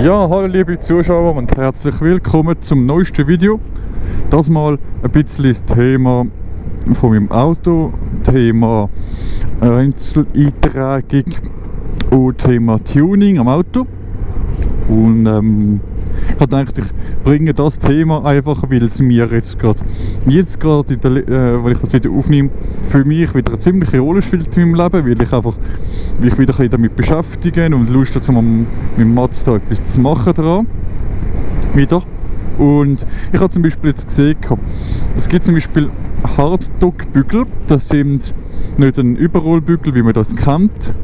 Ja, hallo liebe Zuschauer und herzlich willkommen zum neuesten Video. Das mal ein bisschen das Thema von meinem Auto, Thema Einzeleintragung und Thema Tuning am Auto. Und ich habe gedacht, ich bringe das Thema einfach, weil es mir jetzt gerade, wenn ich das Video aufnehme, für mich wieder eine ziemliche Rolle spielt in meinem Leben, weil ich einfach mich wieder ein bisschen damit beschäftige und Lust habe, mit dem Mazda etwas zu machen daran. Wieder. Und ich habe zum Beispiel jetzt gesehen, es gibt zum Beispiel Hardtop-Bügel, das sind nicht ein Überrollbügel, wie man das kennt,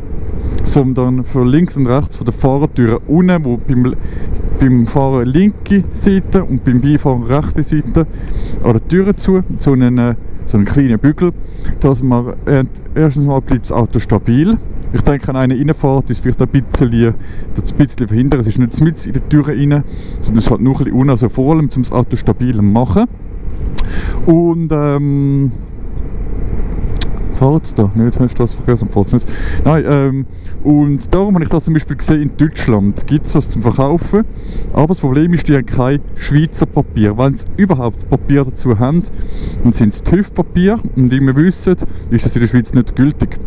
sondern für links und rechts von der Fahrertür unten, wo beim Fahrer linke Seite und beim Beifahrer rechte Seite an der Tür zu, so einen kleinen Bügel, dass man erstens mal bleibt das Auto stabil. Ich denke, an einer Innenfahrt ist vielleicht ein bisschen verhindern. Es ist nicht mit in die Tür rein, sondern es ist halt nur ein bisschen unten, also vor allem, um das Auto stabil zu machen. Und fahrt es da? Nicht, hast du das Verkehrsamt? Nein, und darum habe ich das zum Beispiel gesehen, in Deutschland gibt es das zum Verkaufen, aber das Problem ist, die haben kein Schweizer Papier. Wenn sie überhaupt Papier dazu haben, dann sind es TÜV-Papier und wie wir wissen, ist das in der Schweiz nicht gültig.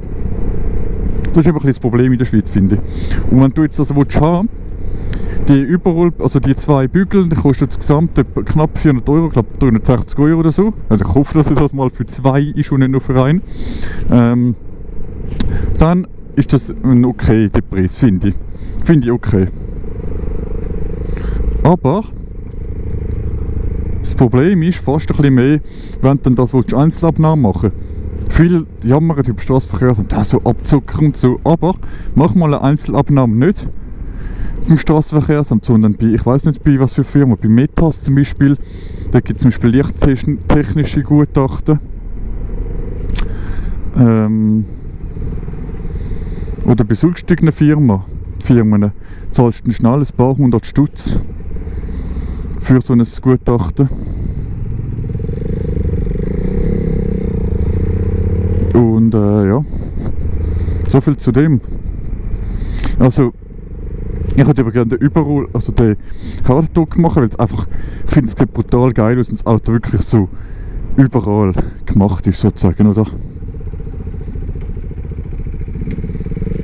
Das ist einfach ein das Problem in der Schweiz, finde ich. Und wenn du jetzt das haben willst, die überall, also die zwei Bügel, die kosten insgesamt knapp 400 €, ich glaube 360 € oder so. Also ich hoffe, dass das mal für zwei ist und nicht nur für einen. Dann ist das ein okay, der Preis, finde ich. Finde ich okay. Aber das Problem ist fast ein bisschen mehr, wenn du dann das Einzelabnahme machen willst. Viele jammern über Straßenverkehrsamt, das so abzuckern und so, aber mach mal eine Einzelabnahme nicht beim Straßenverkehrsamt, sondern bei, ich weiß nicht bei was für Firma, bei Metas zum Beispiel, da gibt es zum Beispiel lichttechnische Gutachten. Oder bei sonstigen Firmen zahlst du schnell ein paar hundert Stutz für so ein Gutachten. Und ja, so viel zu dem. Also, ich würde aber gerne den Hardtop machen, weil es einfach, ich finde es sieht brutal geil aus und das Auto wirklich so überall gemacht ist, sozusagen, oder?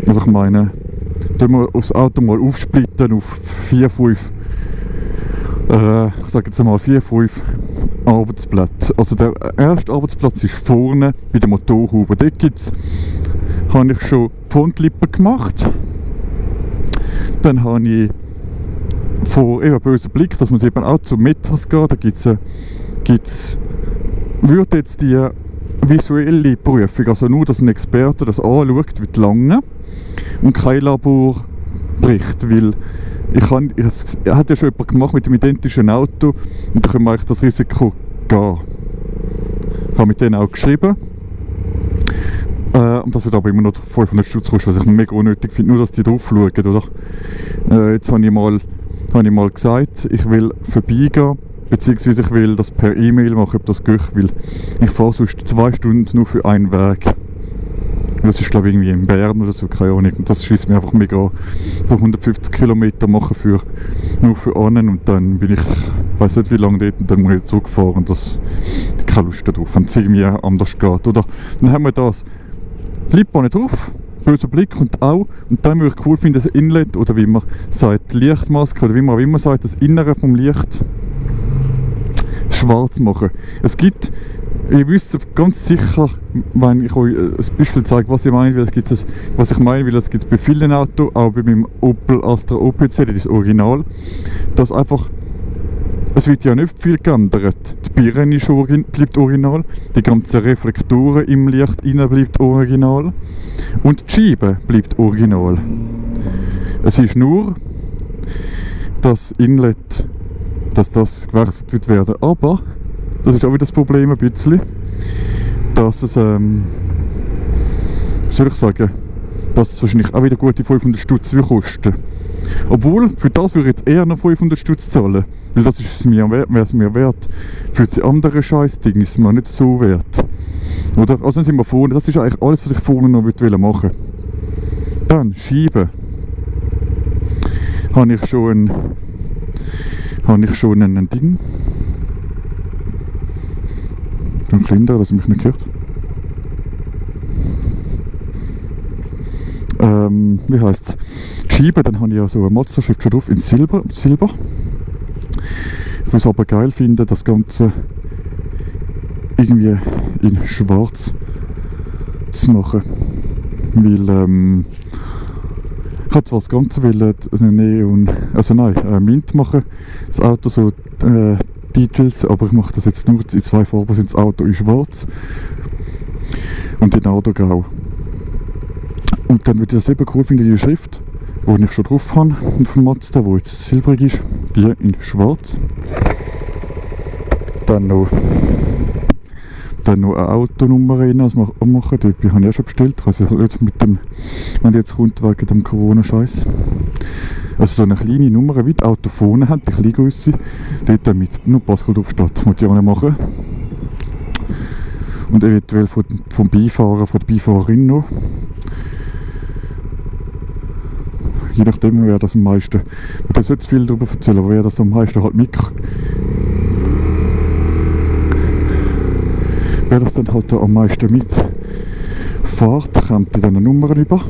Also ich meine, tun wir das Auto mal aufsplitten auf 4, 5, ich sage jetzt mal 4, 5 Arbeitsplätze. Also der erste Arbeitsplatz ist vorne bei der Motorhaube. Dort habe ich schon die Frontlippen gemacht. Dann habe ich vor eben bösen Blick, dass man eben auch zu Metas geht. Da wird jetzt die visuelle Prüfung, also nur, dass ein Experte das anschaut, wird lange und kein Laborbericht, weil er hat ja schon jemand gemacht mit dem identischen Auto und da können wir eigentlich das Risiko gehen. Ich habe mit denen auch geschrieben. Und das wird aber immer noch 500 Stutz kosten, was ich mega unnötig finde, nur dass die drauf schauen, oder? Jetzt habe ich mal gesagt, ich will vorbeigehen, beziehungsweise ich will das per E-Mail machen, ob das geht, weil ich fahre sonst 2 Stunden nur für einen Weg. Das ist glaube ich irgendwie in Bern oder so, keine Ahnung. Und das schießt mir einfach mega an, 150 Kilometer machen nur für einen und dann bin ich, weiß nicht wie lange dort und dann muss ich zurückfahren und das keine Lust darauf, wenn es irgendwie anders geht. Oder dann haben wir das Lippe nicht drauf, böser Blick und auch, und dann würde ich cool finden, das Inlet oder wie man sagt, Lichtmaske oder wie man auch immer sagt, das Innere vom Licht schwarz machen. Es gibt, ihr wisst ganz sicher, wenn ich euch ein Beispiel zeige, was ich meine, weil es gibt es bei vielen Autos, auch bei meinem Opel Astra OPC, das ist das Original, dass einfach, es wird ja nicht viel geändert. Die Birne bleibt original, die ganzen Reflektoren im Licht innen bleibt original und die Scheibe bleibt original. Es ist nur das Inlet, dass das gewechselt wird werden. Aber das ist auch wieder das Problem ein bisschen, dass es, wie soll ich sagen, dass es wahrscheinlich auch wieder gute 500 Stutz kosten. Obwohl, für das würde ich jetzt eher noch 500 Stutz zahlen, weil das ist es mir wert. Für die anderen Scheißdinge ist es mir nicht so wert. Oder? Also dann sind wir vorne, das ist eigentlich alles, was ich vorne noch machen will. Dann Scheiben. habe ich schon ein Ding. Ein kleiner, dass mich nicht hört. Wie heisst es? Die Scheibe, dann habe ich ja so eine Mazda-Schrift schon drauf in Silber. Ich würde es aber geil finden, das Ganze irgendwie in schwarz zu machen. Weil, ich habe zwar das Ganze Mint machen, das Auto so Details, aber ich mache das jetzt nur in 2 Farben, sind das Auto in schwarz und in Auto grau. Und dann würde ich das eben cool finden, die Schrift, die ich schon drauf habe, von Mazda, die jetzt silbrig ist, die in schwarz. Dann noch eine Autonummer rein machen, die habe ich ja schon bestellt. Also nicht mit dem, wenn die jetzt kommt wegen dem Corona-Scheiß. Also so eine kleine Nummer, wie die Autophone hat, die Kleingrösse, dort mit nur Pascal draufsteht, das muss ich auch nicht machen. Und eventuell vom Beifahrer, von der Beifahrerin noch. Je nachdem, wer das am meisten, ich kann nicht zu viel darüber erzählen, aber wer das am meisten halt wer das dann halt am meisten mitfährt, kommt dann eine Nummer über.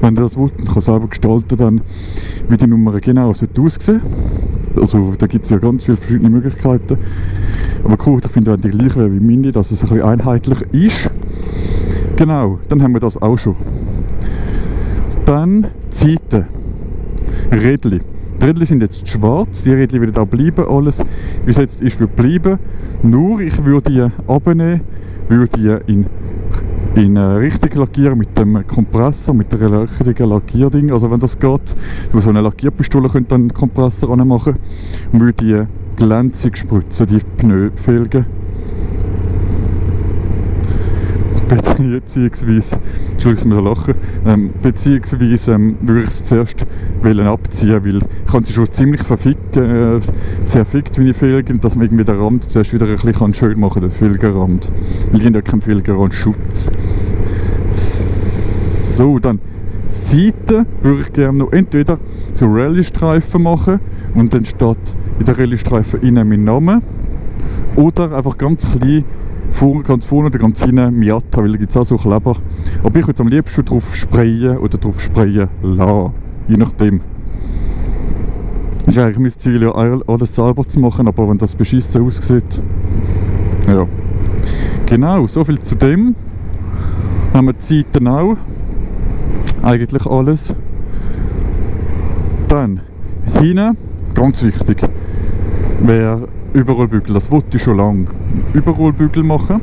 Wenn ihr das wollt, kann selber gestalten, dann, wie die Nummer genau aussehen. Also da gibt es ja ganz viele verschiedene Möglichkeiten. Aber cool, ich finde, wenn die gleich wäre wie meine, dass es ein bisschen einheitlich ist. Genau, dann haben wir das auch schon. Dann Zeiten. Rädchen. Die Rädchen sind jetzt schwarz, die Rädchen werden auch bleiben, alles wie es jetzt ist, wird bleiben. Nur ich würde die abnehmen, würde die in richtig lackieren mit dem Kompressor, mit der richtigen Lackierding. Also wenn das geht, du so eine Lackierpistole könnt dann einen Kompressor anmachen und würde die glänzig spritzen, die Pneufelgen. Beziehungsweise, Entschuldigung, ich lachen, beziehungsweise würde ich es zuerst abziehen, weil ich kann sie schon ziemlich zerfickt, meine Felgen, dass man irgendwie den Rand zuerst wieder ein bisschen schön machen kann, den Felgenrand. Weil die haben ja keinen Felgenrandschutz. So, dann Seiten würde ich gerne noch entweder so Rallye-Streifen machen und dann steht in der Rallye-Streifen innen mein Name oder einfach ganz klein ganz vorne oder ganz hinten Miata, weil da gibt es auch so Kleber. Aber ich würde am liebsten drauf sprayen oder drauf sprayen lassen. Je nachdem. Das ist eigentlich mein Ziel, ja, alles selber zu machen, aber wenn das beschissen aussieht. Ja. Genau, soviel zu dem. Haben wir die Zeiten auch. Eigentlich alles. Dann, hinten, ganz wichtig, wäre Überrollbügel, das wollte ich schon lange. Überrollbügel machen.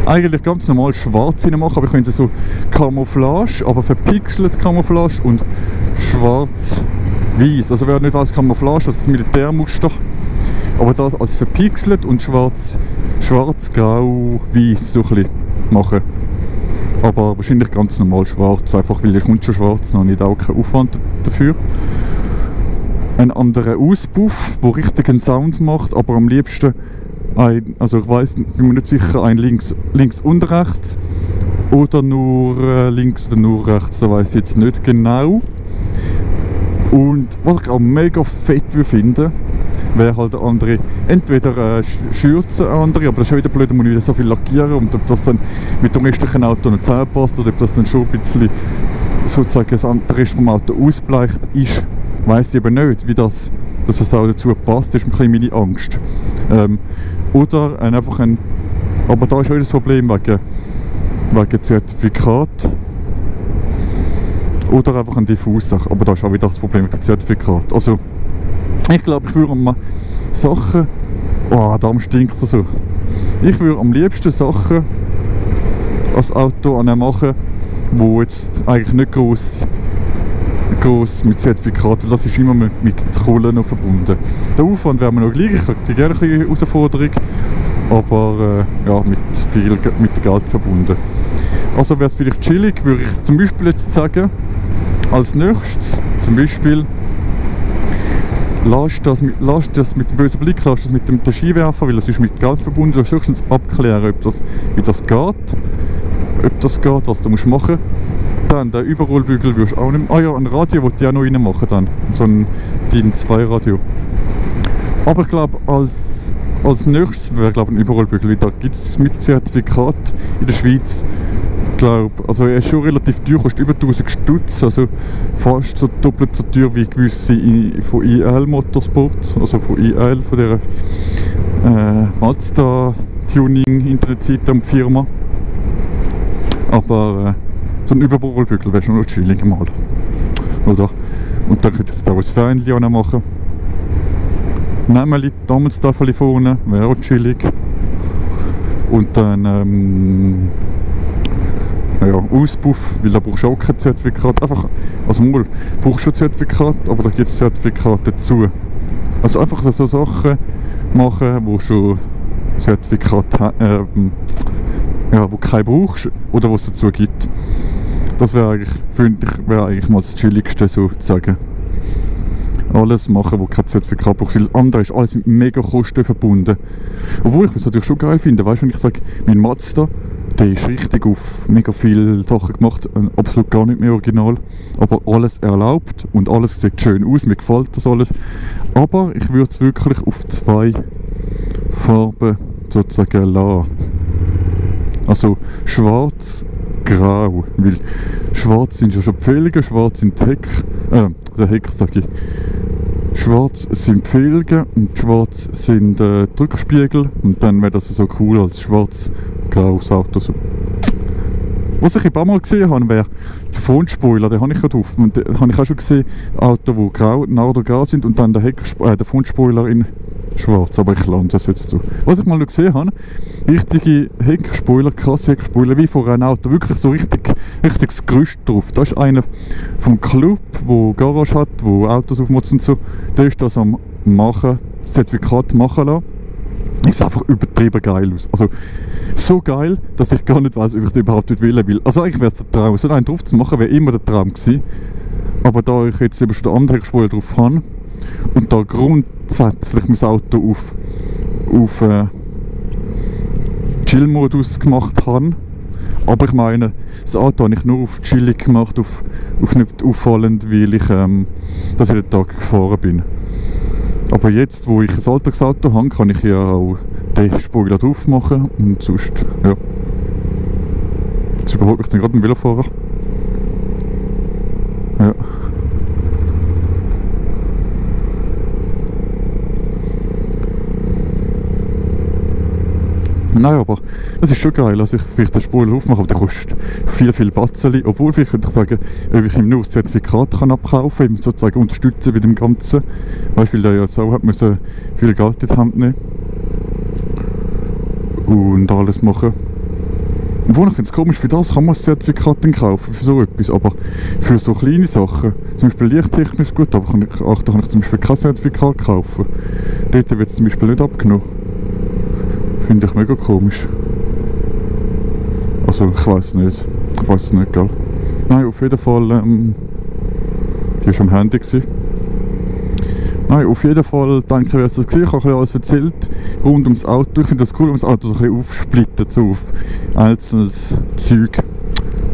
Eigentlich ganz normal schwarz machen, aber ich könnte so Camouflage, aber verpixelt Camouflage und schwarz-weiß. Also wer nicht weiß, Camouflage, das ist das Militärmuster. Aber das als verpixelt und schwarz-grau-weiß so ein bisschen machen. Aber wahrscheinlich ganz normal schwarz, einfach weil ich kommt schon schwarz, noch nicht auch keinen Aufwand dafür. Ein anderer Auspuff, der richtig einen Sound macht, aber am liebsten also ich weiss, bin mir nicht sicher, ein links und rechts oder nur links oder nur rechts, das weiss ich jetzt nicht genau. Und was ich auch mega fett finde, wäre halt eine andere, entweder Schürze andere, aber das ist schon wieder blöd, da muss ich wieder so viel lackieren und ob das dann mit dem restlichen Auto noch zusammenpasst oder ob das dann schon ein bisschen sozusagen der Rest vom Auto ausbleicht ist, weiss ich eben nicht, wie das auch dazu passt, das ist ein bisschen meine Angst. Oder einfach ein, aber da ist auch das Problem wegen Zertifikat. Oder einfach ein Diffuser, aber da ist auch wieder das Problem mit dem Zertifikat. Also, ich glaube, ich würde mal Sachen, oh, darum stinkt es so. Ich würde am liebsten Sachen als Auto machen, wo jetzt eigentlich nicht gross mit Zertifikaten, das ist immer mit Kohle noch verbunden. Der Aufwand wäre mir noch gleich, ich hätte gerne eine Herausforderung, aber ja, mit Geld verbunden. Also wäre es vielleicht chillig, würde ich zum Beispiel jetzt sagen, als nächstes, zum Beispiel, lass das mit dem bösen Blick, lass das mit dem Skiwerfer, weil das ist mit Geld verbunden, du musst höchstens abklären, wie das geht, was du machen musst. dann den Überrollbügel würdest du auch nicht mehr... Ah ja, ein Radio wollte ich auch noch reinmachen dann. So ein DIN 2 Radio. Aber ich glaube, als nächstes wäre ein Überrollbügel, weil da gibt es mit Zertifikat in der Schweiz. Ich glaube, also er ist schon relativ teuer, kostet über 1000 Stutz, also fast so doppelt so teuer wie gewisse von IL Motorsports, also von IL, von der Mazda Tuning Intensität und Firma. Aber so ein Überrollbügel wäre schon noch chillig mal. Oder? Und dann könnte ich da auch ein Fähnchen machen. Nämlich damals Tafel vorne, wäre auch chillig. Und dann ja, Auspuff, weil da brauchst du auch kein Zertifikat. Einfach, also mal, brauchst schon Zertifikat, aber da gibt es Zertifikat dazu. Also einfach so Sachen machen, wo schon Zertifikat ja, wo kein brauchst oder was es dazu gibt. Das wäre eigentlich, finde ich, wäre eigentlich mal das Chilligste sozusagen. Alles machen, wo kein Zertifikat braucht, weil das andere ist alles mit mega Kosten verbunden. Obwohl ich es natürlich schon geil finde, weißt du, wenn ich sage, mein Mazda, der ist richtig auf mega viele Sachen gemacht, absolut gar nicht mehr original, aber alles erlaubt und alles sieht schön aus, mir gefällt das alles. Aber ich würde es wirklich auf 2 Farben sozusagen lassen. Also schwarz, grau, weil schwarz sind ja schon die Felgen, schwarz sind die der Heck sage ich. Schwarz sind die Felgen und schwarz sind die Rückspiegel und dann wäre das so cool als schwarz-graues Auto. So. Was ich ein paar Mal gesehen habe, wäre der Frontspoiler, den habe ich gerade drauf. Und den habe ich auch schon gesehen, Autos, die grau sind und dann der Frontspoiler in schwarz, aber ich lande das jetzt so. Was ich mal noch gesehen habe, richtige Heckspoiler, krasse Heckspoiler, wie vor einem Auto, wirklich so richtiges Gerüst drauf. Da ist einer vom Club, der Garage hat, der Autos aufmotzt und so, der ist das am machen, Zertifikat machen lassen. Es sieht einfach übertrieben geil aus. Also so geil, dass ich gar nicht weiss, ob ich das überhaupt nicht will. Also eigentlich wäre es der Traum, so einen drauf zu machen, wäre immer der Traum gewesen. Aber da ich jetzt eben schon den anderen Heckspoiler drauf habe und da grundsätzlich mein Auto auf Chill-Modus gemacht habe, aber ich meine, das Auto habe ich nur auf chillig gemacht, auf nicht auffallend, weil ich das jeden Tag gefahren bin. Aber jetzt, wo ich ein Alltagsauto habe, kann ich ja auch den Spoiler drauf machen und sonst, ja. Jetzt überholt mich dann gerade ein Velofahrer. Ja. Nein, aber das ist schon geil, also ich vielleicht den Spoiler aufmachen, aber der kostet viel Batzeli. Obwohl, vielleicht könnte ich sagen, ob ich ihm nur das Zertifikat kann abkaufen kann, ihm sozusagen unterstützen bei dem Ganzen. Weißt du, weil der ja jetzt auch hat müssen viel Geld in die Hand nehmen und alles machen. Obwohl, ich finde es komisch, für das kann man das Zertifikat dann kaufen, für so etwas, aber für so kleine Sachen, zum Beispiel lichttechnisch gut, aber da kann ich zum Beispiel kein Zertifikat kaufen. Dort wird es zum Beispiel nicht abgenommen. Finde ich mega komisch. Also ich weiß nicht. Ich weiß es nicht, gell? Nein, auf jeden Fall, die war am Handy gewesen. Nein, auf jeden Fall denke ich, wer es das gesehen, ich habe alles erzählt rund ums Auto. Ich finde das cool, wenn das Auto so ein bisschen aufsplittet, so auf einzelnes Zeug.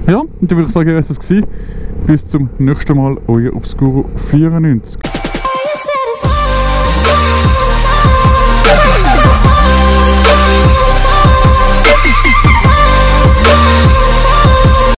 Ja, und dann würde ich sagen, wer es das gewesen. Bis zum nächsten Mal, euer Obscuro 94.